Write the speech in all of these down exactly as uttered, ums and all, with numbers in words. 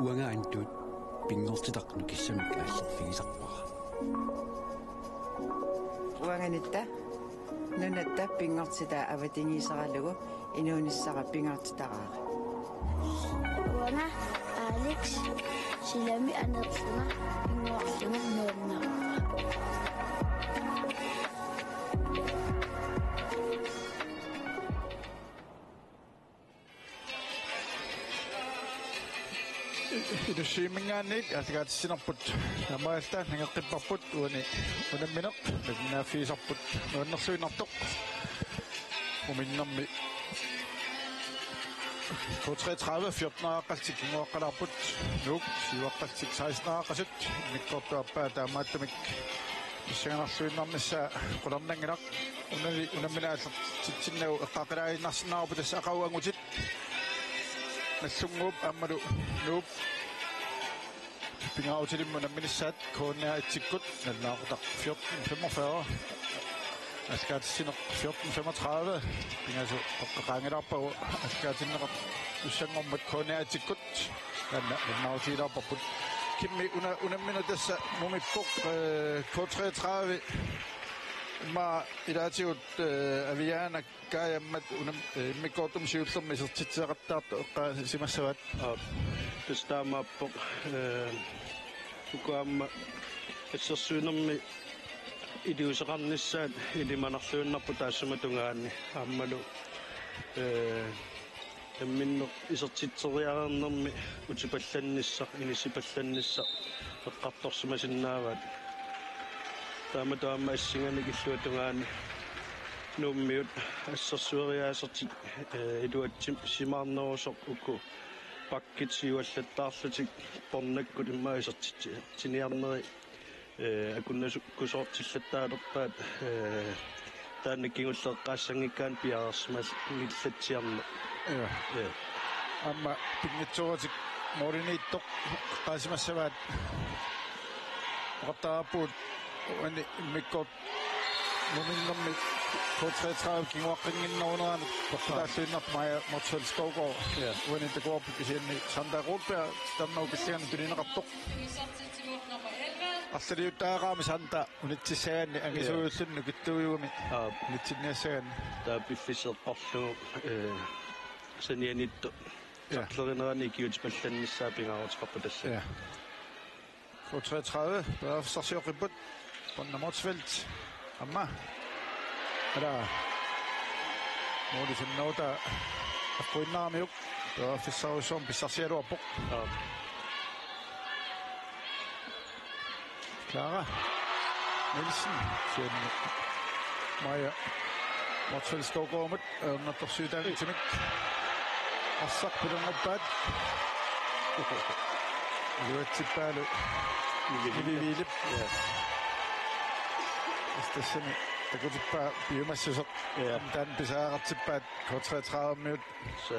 Uanga Antut pinngortitaq nukissamik aallerfigisarpara. Uangatta nunatta pinngortitaa avatangiiseralugu inuunissara pingaartitaraara. Uanga Alex silami aneerlunga pinnguarlunga nuannaraara. Inussivimminngaanniit aallakaatitsinerput taamaalilluta nangeqqipparput uani unammineq nalinginnaaffigisarput nuannerluinnartoq. Muminnermi K treogtredive fjorten-aaqqallutik kinguaqqalaarput, Nuuk syv-aaqqallutik seksten-aaqqasut, immikkoortup aappaa taamaattumik pissanganarluinnarnissaa qularnanngilaq. Unali unammineq aallartitsinnagu eqqaaqqilaaginnarsinnaavarput, tassa aqagu angutit Nagdlunguup aammalu Nuup pingaarutilimmut unamminissaat K N R et-ikkut. Nalunaaqutaq fjorten femogfyrre, aallakaatitsineq fjorten femogtredive. Pingasut toqqaanngilaarpagut aallakaatinneqartussanngormat K N R et-ikkut. Taanna nalunaarutigilaarparput. Kimmi una-, unammineq tassa mumippoq, eh, K treogtredive. Immaqa ilaatigut, eh, Aviana Kaajammat unam-, eh, immikkoortumi siullermi isertitseqattaartoq eqqaasimassavaat. Aap. Tassa taamaappoq, eh, uku aamma assersuinermi iliuuseqarnissaat ilimanarluinnarput taassuma tungaani aammalu, eh, namminneq isertitseriareernermi utipallannissaq, inissipallannissaq eqqartorsimasinnaavaat. Taamatut aamma assinganik illuatungaani Nuummiut assersueriaasertik, eh, iluatsisimaarnerusoq uku bakkit siuallattaarlutik pornakkut immaqa isertitsiniarneri, eh, akunnasu-, kusoortillattaalerpaat, eh, taanna kingulleq eqqaassanngikkaanni piareersimallugu ingerlatsiarneq. Ja. Ja. Aamma pinngitsooratik målimiittoq eqqaasimassavaat. Oqartaraarpugut uani immikkoortut muminnermi K treogtredive kinguaqqannginnerunerani toqqutaalluinnartoq Maja Motzfeldt Skovgaard. Ja. Uani takuarput kisianni Sandra Rotberg titarnerup killingani tunineqartoq. Arlaliuttariaqarami Sandra unitsissagaanni angisuujulluni nukittuujugami. Aap. Unitsinniassagaanni. Taava piffisseqqorlugu, eh, sanianiittoq. Ja. Taklerinerani ikiuutipallannissaa pingaaruteqarpoq tassa. Ja. K treogtredive, periarfissarsioqqipput. Brønne Motzfeldt. Aamma. Ala. Måli femogtyve. Aqquinnaramiuk. Periarfissarujussuarmik pissarsigaluarpoq. Aap. Clara Nielsen, kisianni Maja Motzfeldt Skovgaardimut ajornartorsiutaanngitsumik. Arsaq pilernerpaat. Iluatsippaalu Nivi Vilep. Ja. Tassami takutippaa piumassuseq. Ja. Taanna pisariaqartippaat K treogtredive-miut. Så.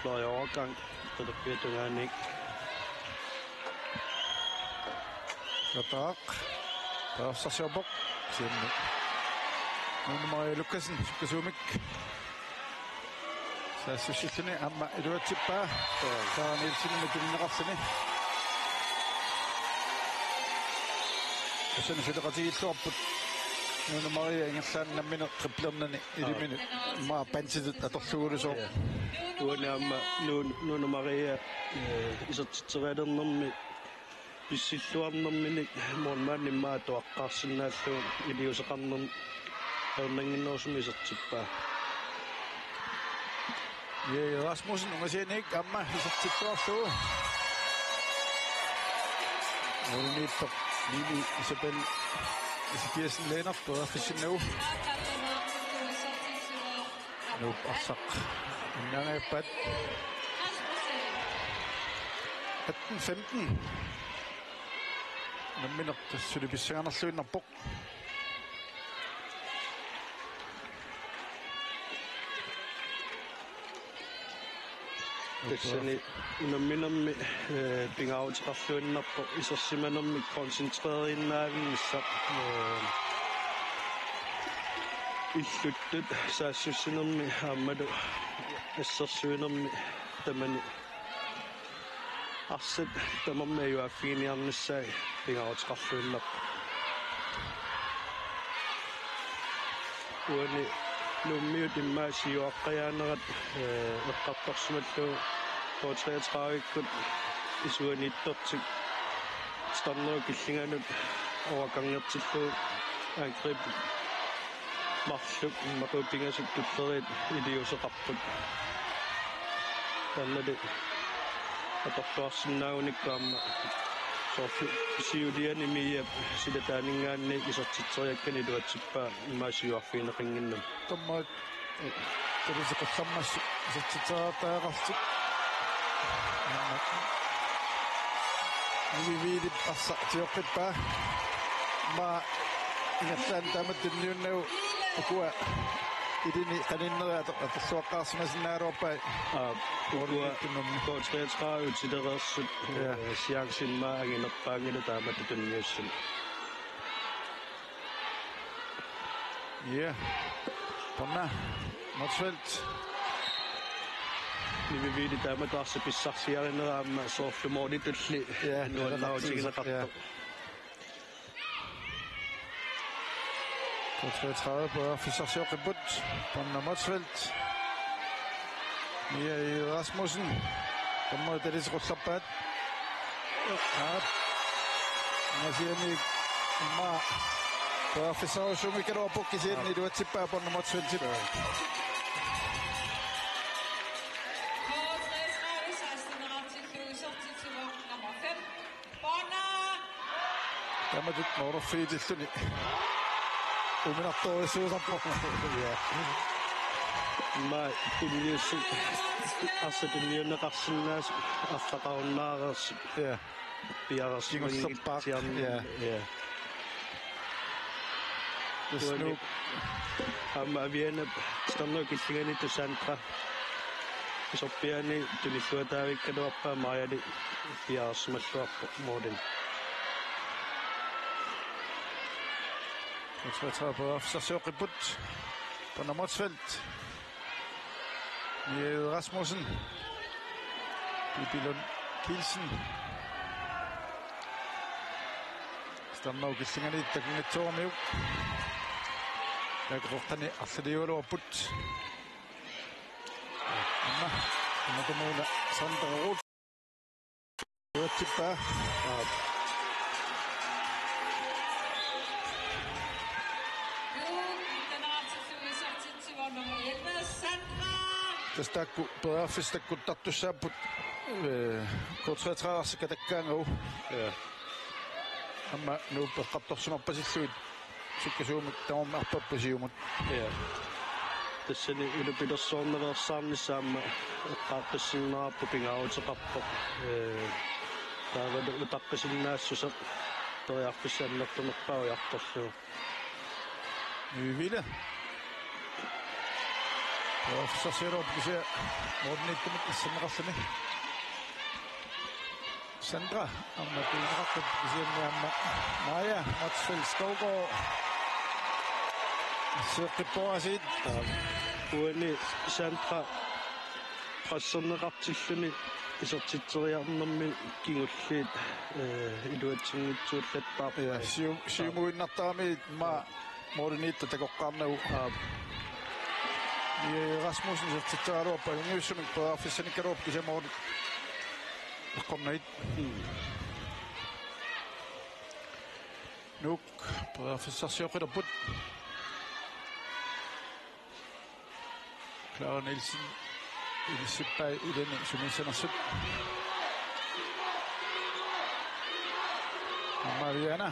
Fløj overgang. Qeqerpiata tungaanut. Qataq. Periarfissarsiorpoq. Kisianni Nuunu Maria Lukassen sukkasuumik saassussilluni aamma iluatsippaa. Sara Nielsenimit tunineqarluni. Tassani suleqatigiilluarput Nuunu Maria ingerlaannaq nammineq triplernani. Iliminut immaqa pansitit atorlugulusooq. Ja. Uani aamma Nuun-, Nuunu Maria, eh, isertitserialernermi pissilluarnerminik målmandip immaqa atuaqqaarsinnaallugu iliuuseqarnermik ajornannginnerusumik isertippaa. Erik Rasmussen ungasianiit aamma isertittuarlugu. Målimiittoq Mimi Isabel Ezekiassen Lennert periarfissinnagu. Nuup arsaq innaangajappaa. Atten femten. Nammineq tassa suli pissanganarluinnarpoq. Tassani unamminermi, eh, pingaaruteqarluinnarpoq isersimanermik koncentreriinnaavinnissaq, eh, illuttut saassussinermi aammalu Assersuinermi tamani arsaq tamarmi ajuaaffiginiarnissaa pingaaruteqarluinnarpoq. Uani Nuummiut immaqa siuaqqajaanerat, eh, eqqartorsimallugu K treogtredive-kkut isuaniittortik titarnerup killinganut oqarngertillugu angreb marluk immaqalu pingasut tulleriit iliuuseqarput. Taannali atorluarsinnaagunikku aamma soorlu siuliani Miap silataaninngaanniit isertitseriakkani iluatsippaa immaqa siuarfigineqannginnami. Tammaat, eh, taliseqallarmassuk isertitseriartariaqarlutik. Nivi Viilip arsaq tioqqippaa. Aamma ingerlaannaq taamatut tunniunnagu ukua ilini qaninnerit ator-, atorluaqqaarsimasinnaagaluarpai. Aa, ukua K treogtredive utilereersut, ja, eh, chancimik anginerpaanngilagut taamatut tunniussami. Ja. Ponna Motzfeldt. Nivi Viilip taamatut arsaq pissarsiarinera aamma soorlu målitulli, ja, nuannaarutigineqartoq. Ja. K treogtredive periarfissarsioqqipput. Ponna Motzfeldt. Mia Rasmussen. Tamarmik taliseqallarpaat. Aap. Angasianiit aamma periarfissarujussuunngikkaluarpoq kisianni iluatsippaa Ponna Motzfeldt. K treogtredive seksten-erartillugu isertitsivoq nummer fem. Ponna. Taamatut målerfiitilluni. Uuminartorujussuusarpoq. Ja. Aamma tunniussi-, arsaq tunniunneqarsinnaasoq arlaqarunnaareersut. Ja. Piareersimanngitsoq. Kingullerpaaq. Ja. Ja. Tuani. Aamma Avianap titarnerup killinganiittut Sandra. Isorpiaani tunilluataavikkaluarpaa Mariali piareersimalluarpoq målini. K treogtredive periarfissarsioqqipput. Ponna Motzfeldt. Mia Rasmussen. Bibi Lund Kielsen. Titarnerup killinganiittoq takunngitsooramiuk. Taakku qeqqani arlaliugaluarput. Aamma, aamma tumuuna Sandra Roth. Uatsippaa. Aap. Tassa taakku periarfissat takkuttartussaapput, eh, K treogtredive-p arsakkatakkaangagu. Ja. Aamma Nuup eqqartorsimarpasillugit sukkasuumik tamarmik arpappat siumut. Ja. Tassani ilupilersornereersaarnissaq aamma eqqaaqqissinnaarpoq pingaaruteqarpoq. Ee, taavalu utaqqisinnaassuseq periarfissaq annertunerpaaq ujartorlugu. Nivi Viilip. Periarfissarsiorup kisianni målimiittumut issinneqarluni. Sandra, aamma tuuneqarput kisianni aamma Maja Motzfeldt Skovgaard. Siuaqqippoq aasiit. Uani Sandra presserneqartilluni isertitseriarnermi kingulliit, eh, iluatsinngitsuullattaarpaa. Ja, siu-, siumuinnartarami maa målimiittoq takoqqaarnagu. Aap. Ja, Rasmussen isertitseraluarpaa, uniussumik periarfissanikkaluarpoq kisianni målit eqqornagit. Mm. Nuuk periarfissarsioqqilerput. Clara Nielsen ilissippai ilani sumiissanersut. Aamma Aviana.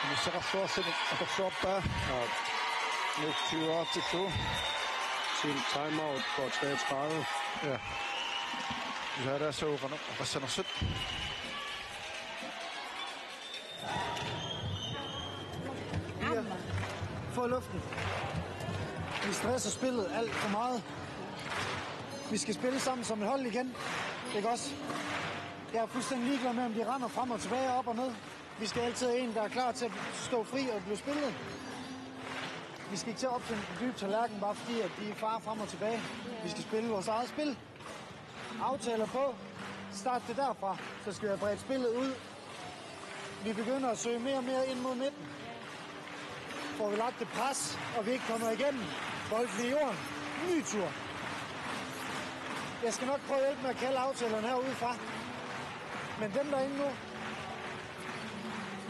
Inissaqarluarluni atorluarpaa. Nuuk tyve-artillugu. Team timeout på treogtredive. Ja. Tusaalaassavut qanoq oqassanersut. Få luften. Vi stresser spillet alt for meget. Vi skal spille sammen som et hold igen. Ikke også? Jeg er fuldstændig ligeglad med, om de render frem og tilbage og op og ned. Vi skal altid have en, der er klar til at stå fri og blive spillet. Vi skal ikke til at opfinde den dybe tallerken, bare fordi at de er far frem og tilbage. Vi skal spille vores eget spil. Aftaler på. Start det derfra. Så skal vi have bredt spillet ud. Vi begynder at søge mere og mere ind mod midten. Får vi lagt det pres, og vi ikke kommer igennem. Bolden i jorden. Ny tur. Jeg skal nok prøve at hjælpe med at kalde aftalerne herude fra. Men dem derinde nu,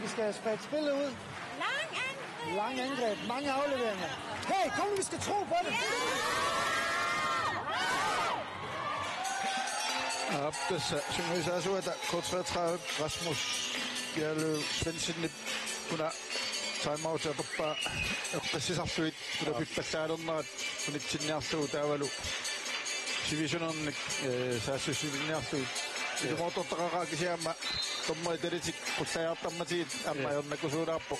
vi skal have spredt spillet ud. Lang angreb. Mange afleveringer. Hey, kom nu, vi skal tro på det. Aap, tassa sungiusaasuata K treogtredive Rasmus Bjerløv Svendsenip una timeout atorpaa eqqissisarlugu ulapippallaalernerat unitsinniarlugu taavalu sivisunernik, eh, saassussivinniarlugu. Ja. Ilumoortortaqaaq kisianni aamma dommerit italitik qullajaartarmatigit aamma Ja. ajornakusuulaarpoq.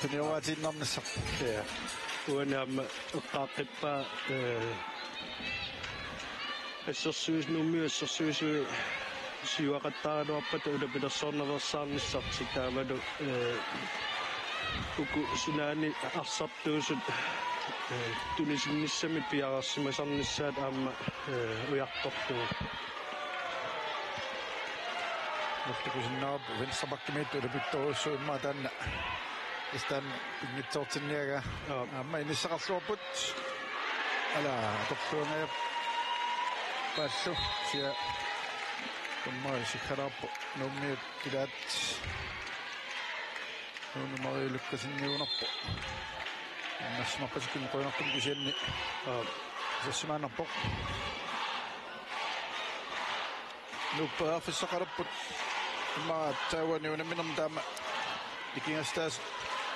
Tunioraatiinnarnissaq. Ja. Uani aamma eqqaaqqippaa, eh, assersuis-, Nuummiut assersuisui siuaqattaaraluarpata ulapilersornaveersaarnissartik taavalu, eh, uku sinaani arsartuusut, eh, tunisinnissamik piareersimasarnissaat aamma, eh, ujartorlugu. Nuttukusinnaarup venstrebackimiittoq ulapittorujussuuvoq immaqa taanna. Istaan pinngitsoortinniagaa. Joo. Aamma inissaqarluarput. Ala, atorluangajappalu. Sia. Dommerit siggalaarput. Nuummiut ilaat. Nuunu Marie Lukaseniunarpoq. Nassumarpasikkun qujanartumik kisianni. Joo. Isersimaannarpoq. Nuup periarfissaqalerput immaqa taava uani unamminermi taama nikingassutaasut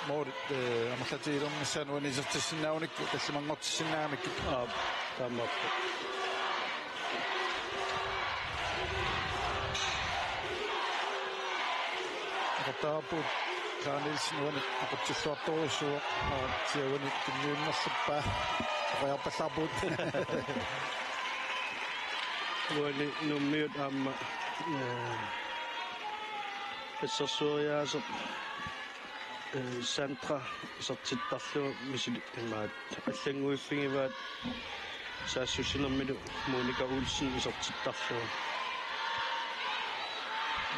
mål, eh, amerlatigilernissaat uani isertissinnaagunikku tallimanngortissinnaagamikkit. Aap, taamaappoq. Atortaarput Clara Nielsen uani aqutsilluartorujussuuvoq. Aap, sia uani tunniunnerluppaa. Oqariarpallaarpugut. Uani Nuummiut aamma, eh, assersueriaaseq, eh, Sandra isertittarlugu misili-, imaat allannguiffigivaat saassussinermilu Monika Olsen isertittarlugu.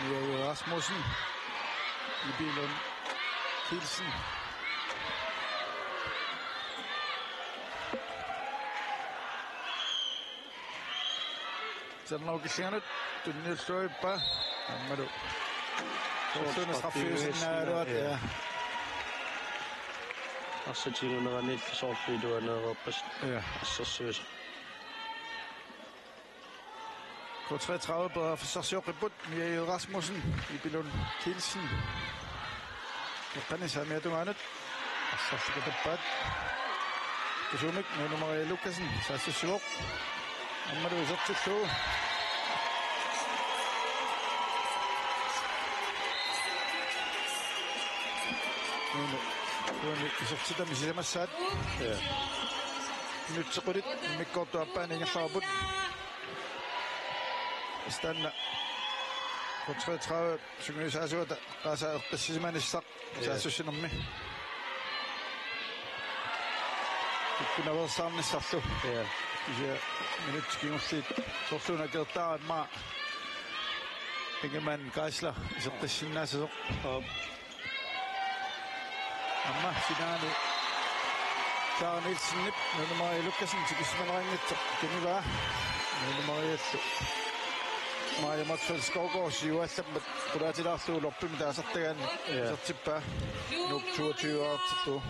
Mia Rasmussen, Ibi Lund Kielsen. Sernau Killinganut tunniulluarpaa aammalu. Soorlu straffiusinnaagaluartoq, ja. Ja. Arsaq tiguneranillu soorlu iluaneereerpassuit. Ja. Assersuisoq. K treogtredive periarfissarsioqqipput, Mia Rasmussen, Ibi Lund Kielsen. Eqqaani saamiata tungaanut. Arsarlukatappaat. Kusumik Nuunu Marie Lukassen saassussivoq. Aammalu isertillugu. Nuunu, Nuunu isertitami sisamassaat. Ja. Minutsit qulit immikkoortup aappaani ingerlapput. Istaanna K treogtredive sungiusaasuata eqqaasa eqqissisimanissaq. Ja. Saassussinermi. Ikkunaveersaarnissarlu. Ja. Kisianni minutsit kingulliit soorlu una akertaarama Ingemann Geisler iseqqissinnaassasoq. Aap. Aamma sinaani Clara Nielsenip Nuunu Marie Lukassen tikissimaneranngitsoq tunivaa. Nuunu Mariellu Maja Motzfeldt Skovgaard siuallammat qulaatilaarlugu loppimik taasartagaanni. Ja. Isertippaa. Nuup toogtyve artillugu.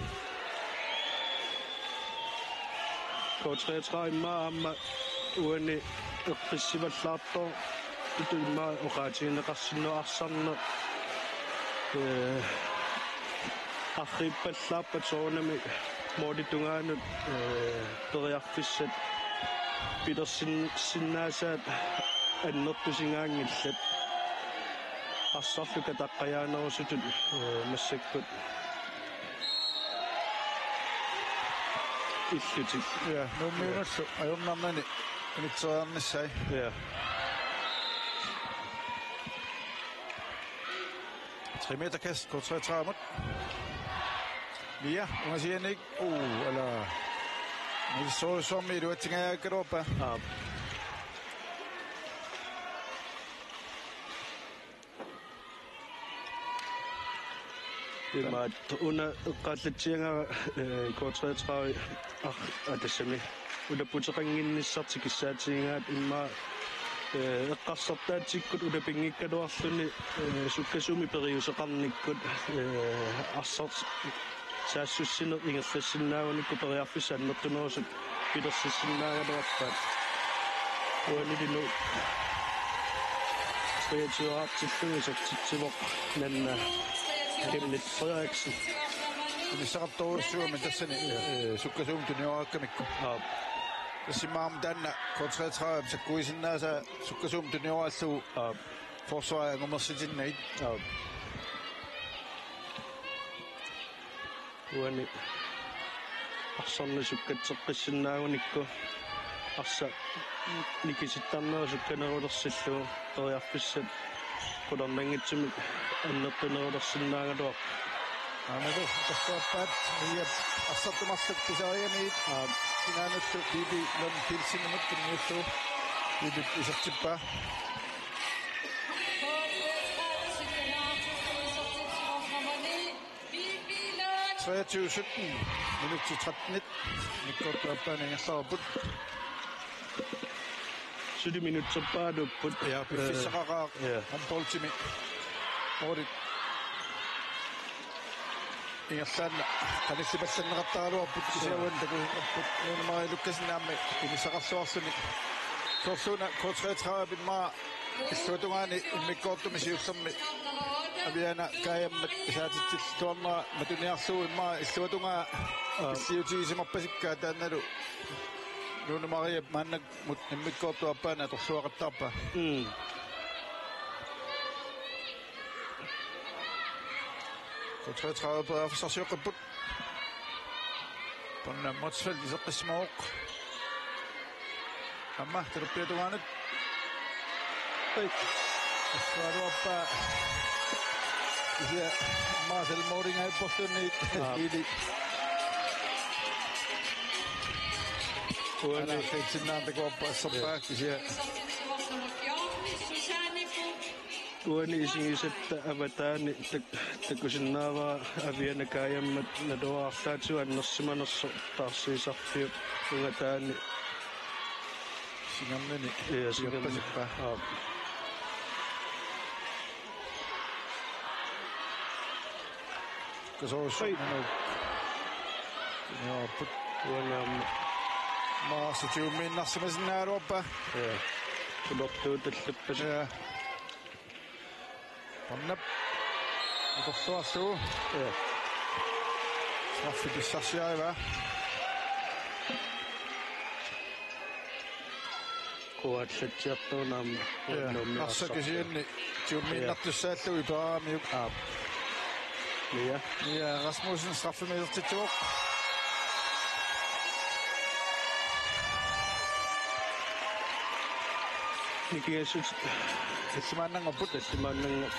K treogtredive immaqa aamma uani eqqissivallaartoq. Tutu immaqa oqaatigineqarsinnaavoq arsarneq. Ee, arriippallaarpat soorunami målip tungaanut, ee, periarfissat pilersinnaasaat annertusigaanngillat. Arsarlu kataqqajaanerusutut, ee, massakkut illutik. Ja, Nuummiunullu ajornarnani unitseriarnissai. Ja. Tre meter kast K treogtredive-mut. Mia, ungasianik, uu, ala. Misissorujussuarmik iluatsingajaakkaluarpaa. Aap. Imaattoq una eqqaallatsiagara, eh, K treogtredive, ah, ah, tassami. Ulapputeqannginnissartik kissaatigigaat immaqa, eh, eqqarsartaatsikkut ulapinngikkaluarluni, eh, sukkasuumik periuseqarnikkut, eh, arsart saassussineq ingerlassinnaagunikku periarfissat annertunerusut pilersissinnaagaluarpaat. Uanilu treogtyve-artillugu isertitsivoq Nanna Kenneth Frederiksen. Inissaqartorujussuugami tassani, eh, sukkasuumik tunioraakkamikkut. Aap. Tassami aamma taanna K treogtredive sakkuisinnaasaa sukkasuumik tunioraallugu. Aap. Forsvarip angumersitinnagu. Aap. Uani arsarneq sukkatseqqissinnaagunikku arsaq nikisittarneq sukkanerulersillugu periarfissat qularnanngitsumik annertunerulersinnaagaluarpoq. Aammalu atorluarpaat Miap arsartumarluk pisariamiit. Aap. Kinaanullu Bibi Lund Pilsenimut tunniullugu. Bibip isertippaa. Treogtyve sytten, minutsit tretten, immikkoortup aappaani ingerlareerput. Suli minutserpaaluupput. Ja, piffissaqaqaaq. Ja. Håndboldimi. Målit ingerlaannaq qanillipallanneqartaraluarput, kisianni takusinnaapput Nuummi Lukkasen aamma inissaqarluarluni. Soorluuna K treogtredive immaqa illuatungaani immikkoortumi siullermi Aviana Kajammat isaatitsilluarnera matuniarlugu immaqa illuatungaa, aa, illiutigisimarpasikkaa taannalu Nuummi Mariap maannakkut immikkoortup aappaani atorluaqattaarpaa. Mm. K treogtredive periarfissarsioqqipput. Panna Motzfeldt iseqqissimavoq. Aamma talerpiata tungaanut. Oi. Assualuarpaa. Isia maasal mooringaipporluunniit. Aa. Ili. Uani. Ana fetsinnaantakuarpaa asserpaa kisia. Uani isigisatta avataani tak-, takusinnaavara Aviana Kajammat naluara arlaatigut annersimanersoq taarsiisarfiup ungataani. Singernini. Ja, singernini. Iorpasippaa. Aap. Kasorussaq. Oi. Manuk. Iorput. Uani aamma. Maarsi tiummiinnarsimasinnaagaluarpaa. Ja. Tulertuut tallippasik. Ja. Pannap. Atorluarlugu. Ja. Straffi pissarsiarivaa. Kuallatsiartuunaam. Ja. Uannummi arsaq arsaq kisianni tiummiinnartussaallugu iperaamiuk. Aap. Ja. Ja, Rasmussen straffemiisertitsivoq. Nikingassut. Tallimaannanngorput. Tallimaannanngorput.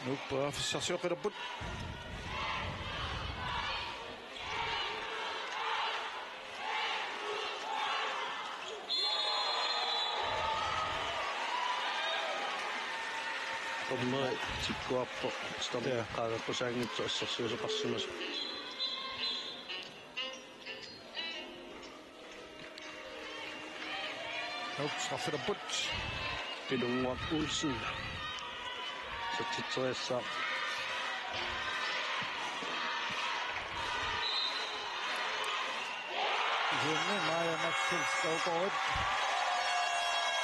Nuup periarfissarsioqqilerput. Dommeri tikkuarpoq. Stam-, ja, qaaqqusaanngitsoq assersuusoqarsimasoq. Nuup straffilerput. Pilunnguaq Olsen. Satsitseriassaaq. Kisianni Maja Motzfeldt Skovgaard.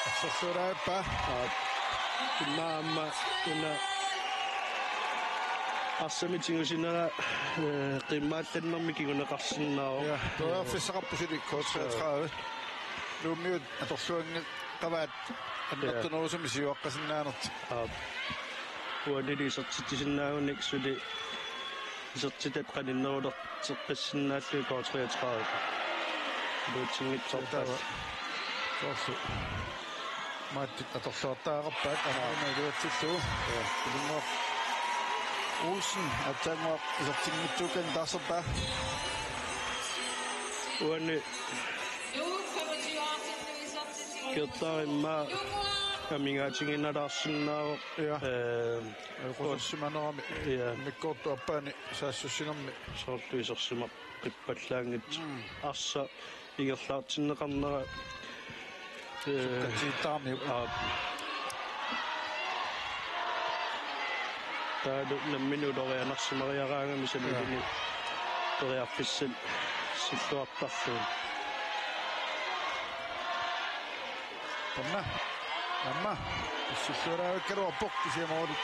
Assersuulaappaa. Aap. Immaqa aamma una arsamik tigusinera, eh, qimmaallannermik kinguneqarsinnaavoq. Ja, periarfissaqarpoq suli K treogtredive. Nuummiut atorluanngeqaat annertunerusumik siuaqqasinnaanertik. Aap. Uanili isertitsisinnaagunik suli isertitat qaninnerulerteqqissinnaallugit K treogtredive. Iluatsinngitsoorpaat. Taava. Soorlu. Maattit atorluartariaqarpaat, aamma iluatsillugu. Ja. Ilumut Olsen, aatsaannguaq isertinngitsuukkanik taarserpaa. Uani Gertaq immaqa amigaatiginnalaarsinnaavoq. Ja. Eh, Ajoqusersimanerami. Ja. Immikkoortup aappaani saassussinermi. Soorlu isersimaqqippallaanngitsoq. Mm. Arsaq ingerlaartinneqarnera, eh, sukkatigittaaramiuk. Aap. Taavalu nammineq ulorianarsimariaraangami saniatigut periarfissat silluartarlugit. Tamanna. Aamma. Silluaraavikkaluarpoq kisianni måli.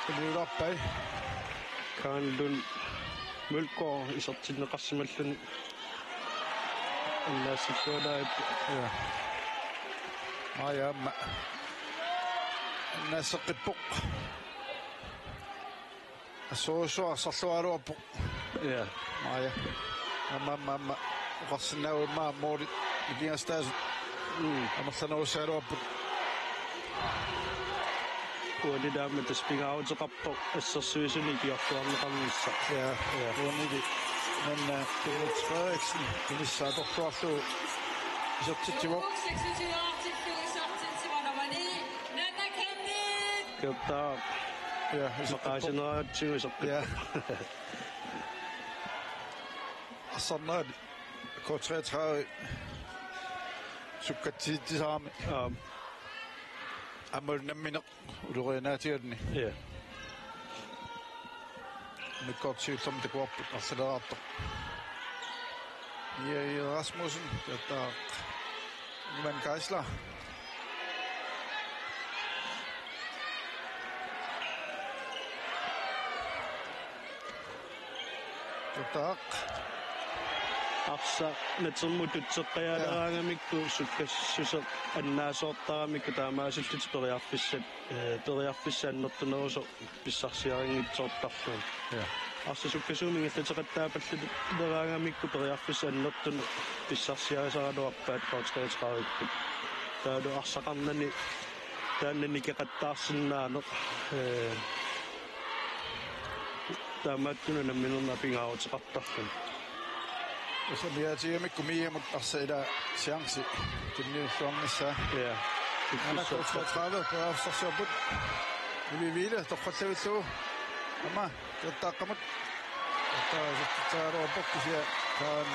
Iliularpai. Karen Lund Mølgaard isertinneqarsimalluni. Annaassissualaat. Ja. Aa, ja, aamma. Annaasseqqippoq. Assorujussuaq arsarluaraluarpoq. Ja. Aa, ja. Aamma, aamma, aamma. Oqarsinnaavoq immaqa målit. Ikigastaasut. Mm. Amerlanerussagaluarput. Uani taama tassa pingaaruteqarpoq assersuisuni ikiorluarneqarnissaq. Ja, ja. Uanili. Men, øh, Kenneth Frederiksen, Kenneth atorluarlugu isertitsivoq. Gertaq. Ja, isertippoq. Maqaasineratsigu isertippoq. Ja. Arsarnerat K treogtredive. Sukkatsitsisarami. Ja. Aammalu nammineq ulorianaatigaluni. Ja. Immikkoortoq siullermik takuarput arsaleraartoq. Ja, ja, Rasmussen, Gertaq. Ivan Geisler. Gertaq. Arsaq natermut tutseqqialeraangamikku sukkassuseq annaasoortaramikku taamaasillutik periarfissat, eh, periarfissat annertunerusoq pissarsiarinngitsoortarlugit. Ja. Arsaq sukkasuumik ingerlateqattaapallaleraangamikku periarfissat annertuneq pissarsiarisaraluarpaat K treogtredive-kkut. Taavalu arsaqarnani taanna nikeqattaarsinnaaneq, eh, taamaattunut nammineq pingaaruteqartarluni. Tassa amigaatigamikku Miamut arsaq ila chance tunniulluarnissaa. Ja. Aana K treogtredive periarfissarsiorput. Ivi Viile torrallavillugu. Aamma Gertaqamut. Gertaq isertitsagaluarpoq kisianni Karen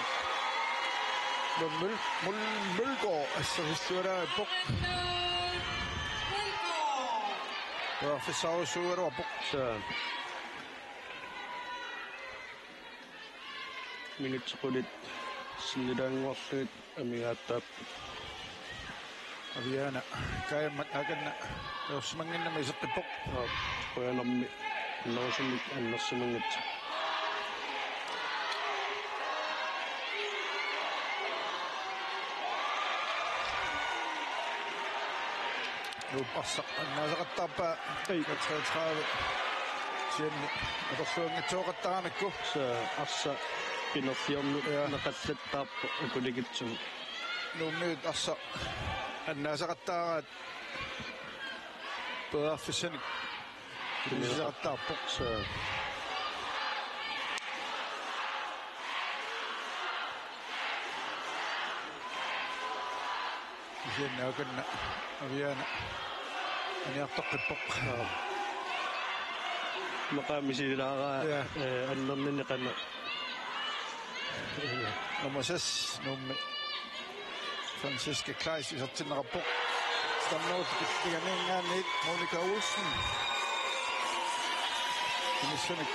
Lund Møl-, Møl-, Mølgaard assersuissualaarpoq. Periarfissaarujussuugaluarpoq. Suu. Minutsit qulit sinnilaannguarlugit amigaattaapput. Aviana Kajammat akanna ajorsimannginnami iseqqippoq. Aa, qujanarmi annerusumik annersimanngitsoq. Nuup arsaq annaasaqattaarpaa. Ei. K treogtredive. Kisianni atorluanngitsooqattaramikku. Tassa arsaq pinerliorneq, ja, neqallattaarpoq akulikitsugu. Nuummiut arsaq annaasaqattaaraat periarfissanik. Tunniussaqattaarpoq. Tassa. Kisianni akanna Aviana aniartoqqippoq. Maqaami silaaraa, ja, eh, annerninni qanoq. Nummer seks, Nuummi. Franciska Kleist isertinneqarpoq. Standard ikiganiingaanniit Monica Olsen. Inissanik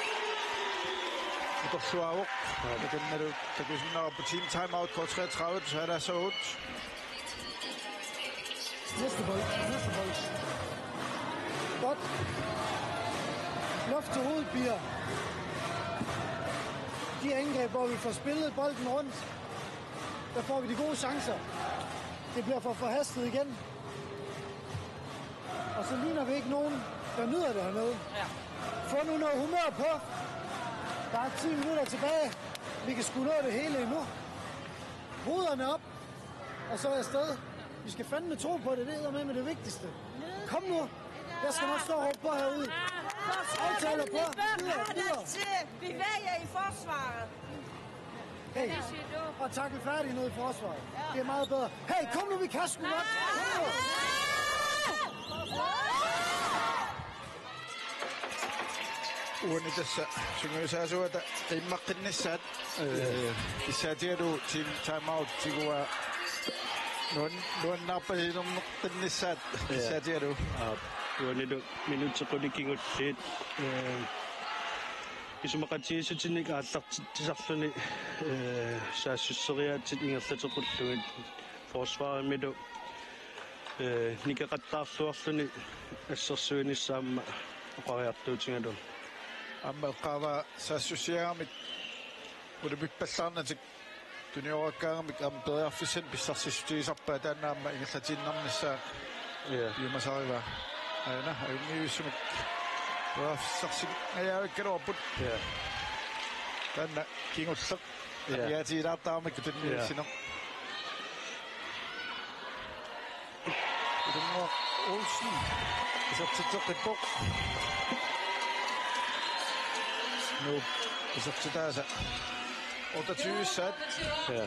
atorluaavoq. Takannalu takusinnaavarput team timeout K treogtredive, så er der så ondt. Næste bold. Næste bold. Godt. Luft til hovedet, piger. De angreb, hvor vi får spillet bolden rundt, der får vi de gode chancer. Det bliver for forhastet igen. Og så ligner vi ikke nogen, der nyder det hernede. Ja. Få nu noget humør på. Der er ti minutter tilbage. Vi kan sgu nå det hele endnu. Hovederne op. Og så er afsted. Vi skal fandme tro på det, det er med det vigtigste. Kom nu. Jeg skal nok stå og råbe på herude. Aftaler på. Videre, videre. Bevæg jer i forsvaret. Hey, og tackle færdig ned i forsvaret. Det er meget bedre. Hey, kom nu, vi kan sgu godt. Kom nu. Uani tassa sungiusaasuata qiimmaqqinnissaat, eh, kissaatigalugu team timeout tiguaa nuan-, nuannaarpasilerneqqinnissaat. Ja. Kissaatigalugu. Aap, uanilu minutsit qulit kingulliit, eh, isumaqatigiissutinik aallartitsisarluni, eh, saassusseriaatsit ingerlatequllugit forsvarimilu, eh, nikeqattaarluarluni assersuinissaq aamma oqariartuutigalugu. Aamma eqqaavaa saassussiaamik ulapippallaarnatik tunioraakkaagamik aamma periarfissanik pissarsissutigisarpaat, taanna aamma ingerlatiinnarnissaa. Ja. Piumasarivaa. Aana, ajunngivissumik periarfissarsinngajavikkaluarput. Ja. Taanna kingulleq. Ja. Aniatigilaartaramikku tunniussineq. Ja. Ilunguaq Olsen. Isertitseqqippoq. Nuup isertitaasa otteogtyve-ssaat. Ja.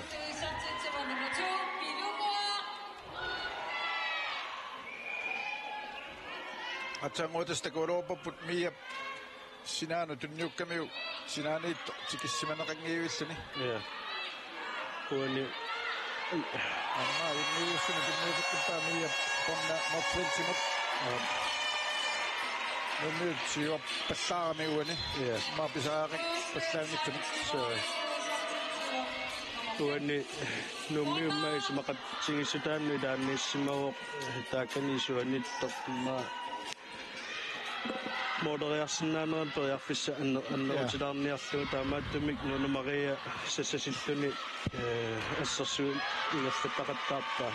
Aatsaannguaq tassa takugaluarparput Miap sinaanut tunniukkamiuk sinaaniittoq tikissimaneqanngivilluni. Ja. Uani. Aamma ajunngivissumik tunniuteqqippaa Mia Ponna Motzfeldtimut. Ja. Nuummiut siuarpallaarami uani. Ja. Aamma pisariaqarpallaanngitsumik. Så. Uani Nuummiummi isumaqatigiissutaanut ilaanniissimavoq, eh, taakkani isuaniittoq aamma mooleriarsinnaanerani periarfissaq anner-, annerutilaarniarlugu, taamaattumik Nunu Maria sassasilluni, eh, assersuut ingerlattaqattaarpaa.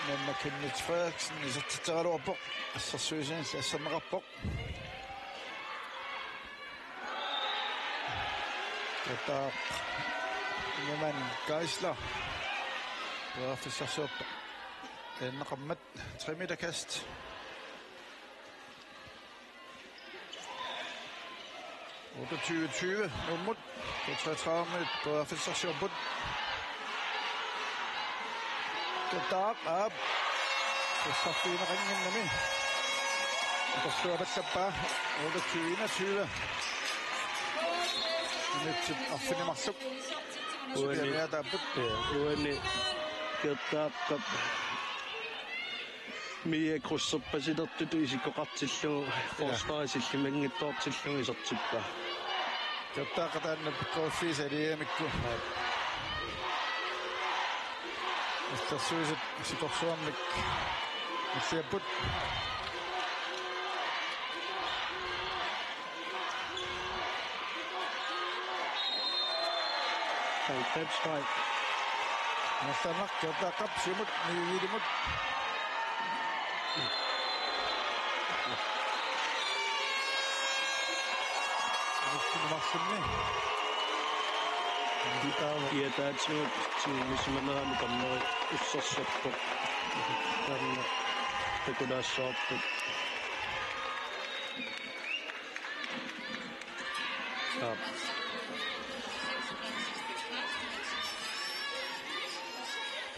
Nummer Kenneth Frederiksen isertitseraluarpoq, assersuisinillu asserneqarpoq. Qertaaq Ingemann Geisler periarfissarsiorpoq. Ennaqammat tre meter kast. Otteogtyve tyve Nuummut. K treogtredive periarfissarsiorput. Qertaaq, aap. Sassarfigineqannginnami. Atorluapallappaa. Otteogtyve enogtyve. Minutsit arfineq-marluk. Uani. Supianiataapput. Ja, uani Qertaaqqap Mia krydserpasilertutut isikkoqartillugu, ja, forsvari sillimanngitsoortillugu isertippaa. Qertaaqqap taanna pikkoriffiisa iliamikku. Assersuisut sikorsuarmik illiapput. Halvfems streg. Amerlanerkki Qertaaqqap siumut, Nivilimut. Amerlanerkki. Taava. Kiataatigut tigumisimanerani dommeri ussersorpoq. Taanna takulaassavarput. Aap.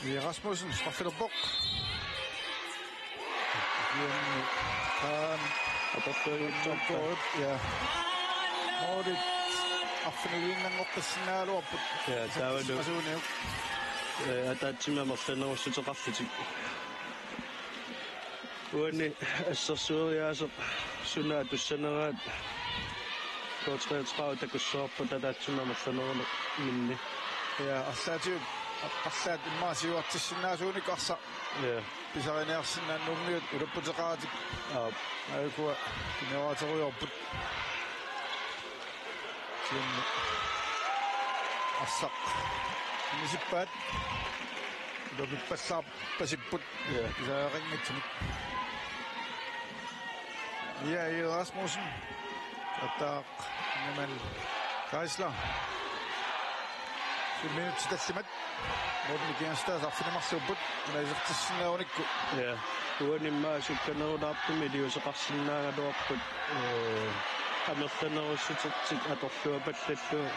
Mia Rasmussen, straffilerpoq. Aam. Atorluarujussuarpaa. Ja. Målit arfinilinngortissinnaagaluarput. Ja, taavalu. Masuuniuk. Eh, ataatsimik amerlanerussuteqarlutik. Uani assersueriaaseq suna atussaneraat K treogtredive takussavarput ataatsimik amerlanerulerminni. Ja, arlaatigut arlaat immaqa siuartissinnaasuunik arsaq. Ja. Pisariniarsinnaaneq Nuummiut ulapputeqaratik. Aap. Aajukua tunnioraaterujoorput. Kisianni arsaq inisippaat. Ulapippallaarpasipput. Ja. Pisariaqanngitsumik. Mia Egede Rasmussen. Qertaaq Ingemann Geisler. Minutsit tallimat. Morten Kianstad arfineq-marluupput. Una isertissinnaarunikku. Ja. Uani immaqa sukkanerulaartumik iliuuseqarsinnaagaluarput. Ee, amerlanerussutertik atorluapallallugu.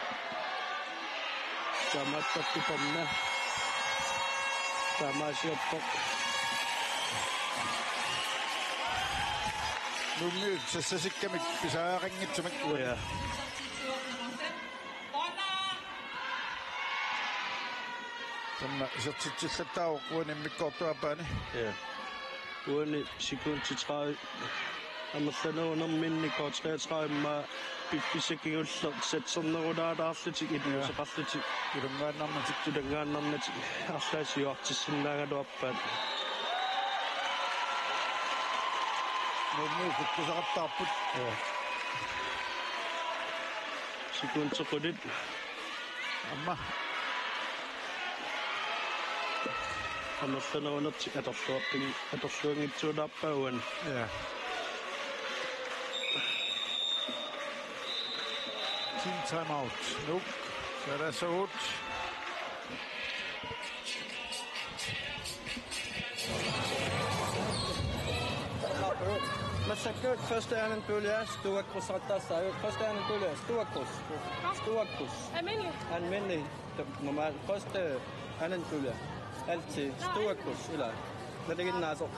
Taamaattartuperna. Taamaasiorpoq. Nuummiut sassasikkamik pisariaqanngitsumik. Ja. Taanna isertitsillattaarpoq uani immikkoortup aappaani. Ja. Uani sekundit tredive. Amerlanerunerminni K treogtredive immaqa piffissaq kingulleq satsernerulaalaarlutik iliuuseqarlutik. Ilanngaannarnatik. Ilanngaannarnatik. Arlaat siuartissinnaagaluarpaat. Nuummiut kukkusaqattaarput. Ja. Sekundit qulit. Aamma. Amerlanerunertik atorluaqqin-, atorluanngitsuulaarpaa uani. Ja. Team timeout. Nuuk. Saalaassaagut. Massakkut første anden pulje, Stua Cruz, første anden pulje, Stua Cruz. Stua Cruz. Almindelig. Almindelig. Normal. Første anden pulje. Altid. Stua Cruz, ilaa. Nalinginnaasoq.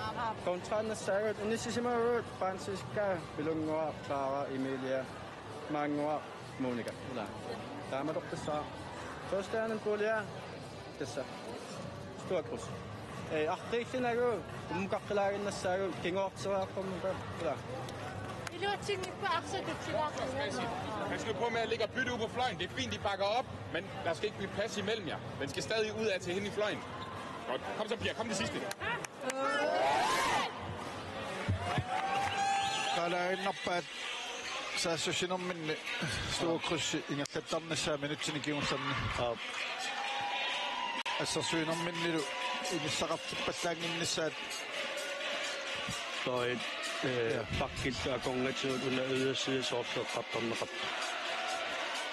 Kontra nassaagut, inissisimavugut, Francisca, Pilunnguaq, Clara, Emilia, Maannguaq, Monica. Ilaa. Taamatorpassuit. Første anden pulje. Tassa. Stua Cruz. Ee, arriillugu ummukaqqilaannginnassaagut kinguarteriartormata. Ilaa. Iluatsinngippat arsaq tutsilaarlugu. Pas nu på med at ligge og bytte ude på fløjen. Det er fint, de bakker op, men der skal ikke blive plads imellem jer. Den skal stadig ud af til hende i fløjen. Godt. Kom så, Pia. Kom det sidste. Taalaannarpaat saassussinerminni Stua Cruz ingerlattarnissaa minutsini kingullerni. Aap. Assersuinerminnilu inissaqartippallaannginnissaat. Toi, eh, ja, pakkillu akornatigut una yderside soorlu eqqartorneqarpoq.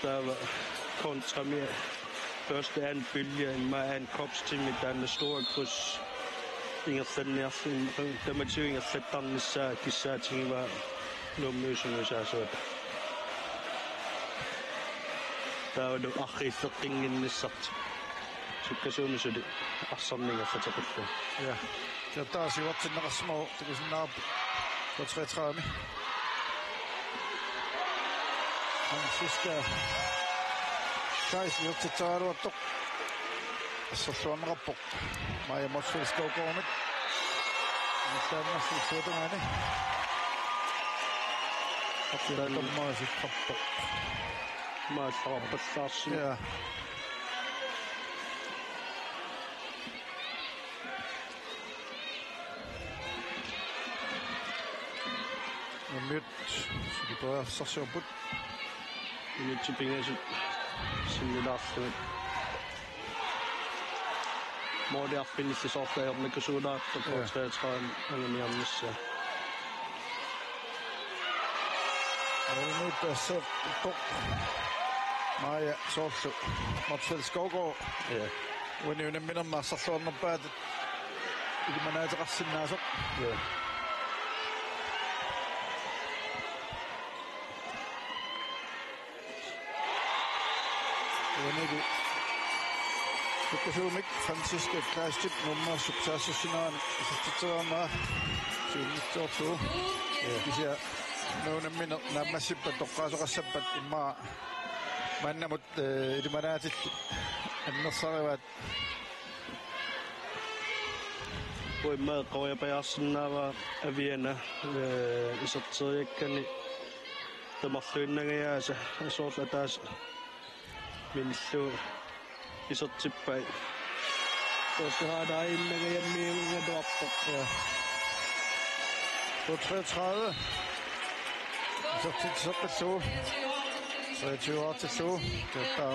Taava kontrami første anden pulje, immaqa anden kopstimi taanna Stua Cruz ingerlanniarluni, tamatigut ingerlattarnissaa kissaatigivaa Nuummiut sungiusaasuata. Taavalu arriilleqqinnginnissartik. Sukkasuumik suli arsarneq ingerlateqillugu. Ja. Kiataa siuartinneqarsimavoq takusinnaavarput. K treogtredive. Francisca Theis isertitseraluartoq. Asserluarneqarpoq Maja Motzfeldt Skovgaardimit. Amerlaannarsi illuatungaani. Arslan dommerisipparpoq. Maallarpallaarsimavoq. Ja. Nuummiut suli periarsarsiorput. Minutsit pingasut sinnilaarlugit. Måli arfinillit soorlu ajornakusuulaartoq. Ja. K treogtredive anguniarnissaa. Nuummiut periarsarpoq. Maja soorlu Motzfeldt Skovgaard. Ja. Uani unamminermi arsarluarnerpaatut ilimanaateqarsinnaasoq. Ja. Uanilu sukkasuumik Francisca Kleistip Nuummeersup saassussinerani isertitseriarnera siunnersuutigalugu. Ja. Kisianni unammineq naammassippat toqqaasoqassappat immaqa maannamut, eh, ilimanaatillit annersarivaat. Uimmaa eqqoriapajaarsinnaavaa Aviana, eh, iserteriakkani tamarluinnangajaasa soorlu ataaseq minillugu isertippai. Torsihaalaajinnangajammiugaluarpoq. Ja. K treogtredive. Isertitsisoqqissiuk. Treogtyve-artillugu. Totta.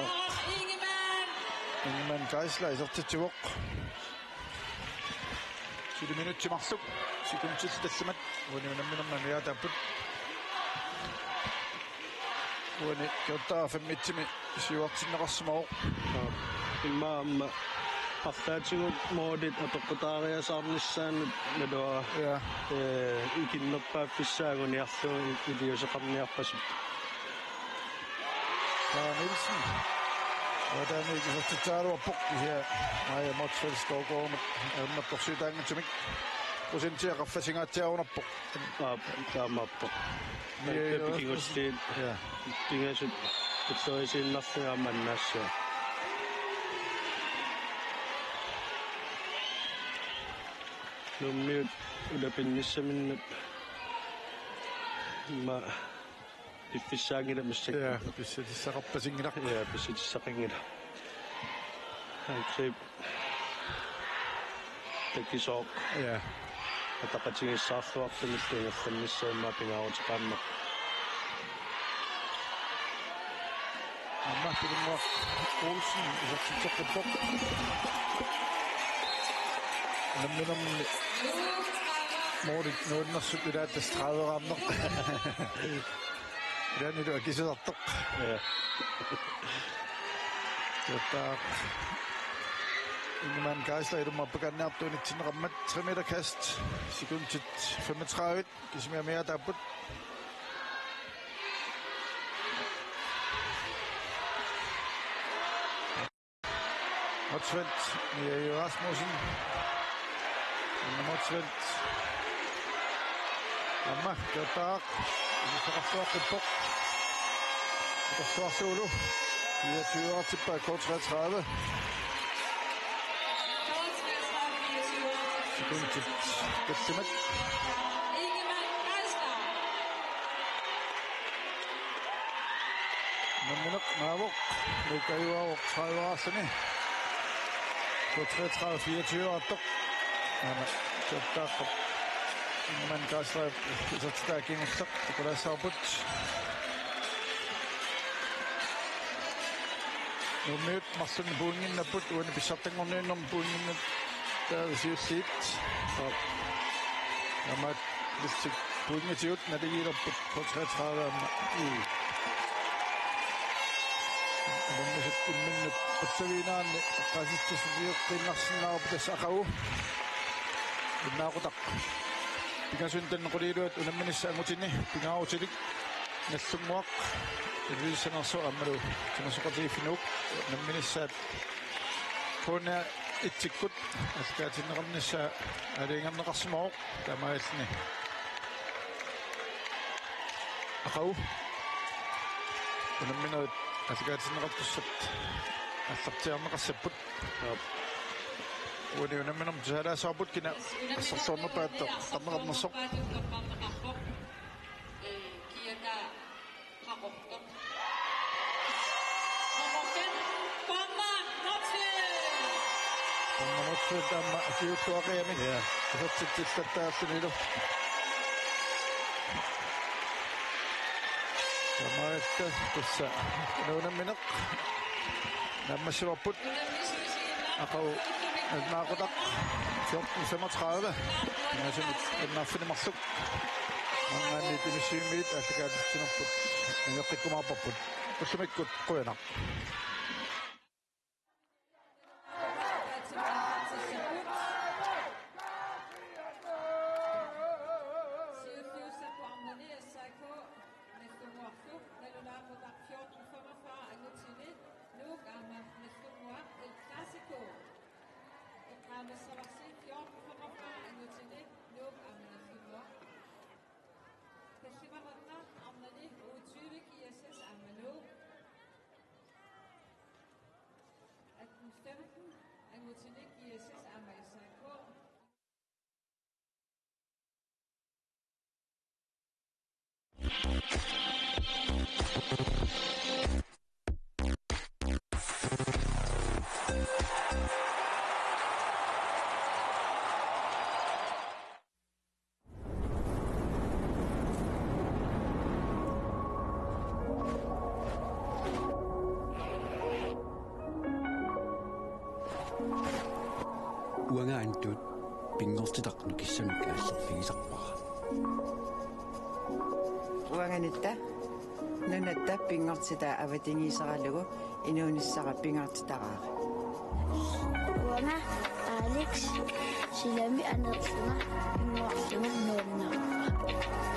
Ingemann Geisler isertitsivoq. Suli minutsit marluk. Sekundit tallimat. Uani unamminermi amigaataapput. Uani Kjøtta femogtyve siuartinneqarsimavoq. Immaqa aamma arlaatigut målit apeqqutaariasaarnissaanut naluara. Ja. Ee, ikinnerpaaffissaaguniarlugu iliuuseqarniarpasippoq. Kaa Nielsen. Uataani ikisortitsaaruarpoq kisianni Maja Motzfeldt Skovgaardimut ajornartorsiutaanngitsumik. Procentia qaffasingaatsiarunarpoq. Aap, taamaappoq. Mia Taakku Rasmussen. Pikigulliit. Ja. Pingasut ullorisiinnarlugit aamma annaassua. Nuummiut ulapinnissaminnut immaqa piffissaanngilaq massakkut. Ja, pissutissaqarpasinngilaq. Ja, pissutissaqanngilaq. Angreb. Takisoq. Ja. Ataqatigiissaarluartumillu ingerlannissaa immaqa pingaaruteqaannarpoq. Aamma Pilunnguaq Olsen isertitseqqippoq. Namminermi målit nuannersut ilaat tassa tredive-raarneq. Ilaannilu akisutartoq. Ja. Taava Ingemann Geisler ilummut apuunneqartoq unitsinneqarmat tre meter kast. Sekundit femogtredive. Kisimi amigaataapput. Motzfeldt, Mia Rasmussen. Anna Motzfeldt. Aamma, Kjøtta. Isertitseqqippoq. Isertitseqqippoq. Fireogtyve-artippaa K treogtredive. Sekundit. Kættimat. Nammineq naavoq, Nuuk ajugaavoq tredive-raarluni. K treogtredive fireogtyve-artoq. Aamma Kjøttaaqqap Ingemann Geislerip isertitaa kingulleq, qulaassavarput. Nuummiut marlunnik pointinnapput, uani pissartanngorniunnermi pointinnat taava siulliit. Aap. Aamma Lissik pointitsigut naligiilerput K treogtredive aamma. Mm. Unammisut imminnut qutsaviinaanni eqqaasitsissutigeqqiinnarsinnaavarput tassa aqagu. Innaaqutaq. Pingasunut tanneq quliiluat unamminissaq angutini pingaarutilik Nagdlunguaq. Ilulissat Anersuaq aammalu Timersoqatigiiffinnut unamminissaat H N R et-ikkut aallakaatinneqarnissaa aalajangerneqarsimavoq taamaalilluni. Aqagu unamminerit aallakaatinneqartussat aallartiaarneqassapput. Aap. Uani unamminermi tusaalaassaapput kina assersuarnerpaattoq eqqarneqarnersoq. Kiata Qaqortoq. Nummer femten, Panna Motzfeldt. Panna Motzfeldt aamma akiuuttuaqiami. Ja. Isertitsillattaarlunilu. Taamaalilluta tassa unammineq naammassivarput. Aqagu Innaaqutaq fjorten femogtredive. Pingasunut annaaffineq marluk. Maanngaanniit inissivimmiit aallakaatitsinerput. Ingeqqikkumaarparput. Ullumikkut qujanaq. Siulliussappat arnani S A K Nagdlunguarlu, nalunaaqutaq fjorten femogfyrre angutini, Nuuk aamma Nagdlunguaq El Clasico. Eqqaamassavarsi fjorten femogfyrre angutini, Nuuk aamma Nagdlunguaq. Tallimanerata arnani U tyve G S S aamma Nuuk. Atten femten angutini G S S aamma S A K. Uanga Antut pinngortitaq nukissamik aallerfigisarpara. Uanganitta. Nunatta pinngortitaa avatangiiseralugu inuunissara pingaartitaraara. Uanga Alex, silami aneerlunga pinnguarlunga nuanneqaara.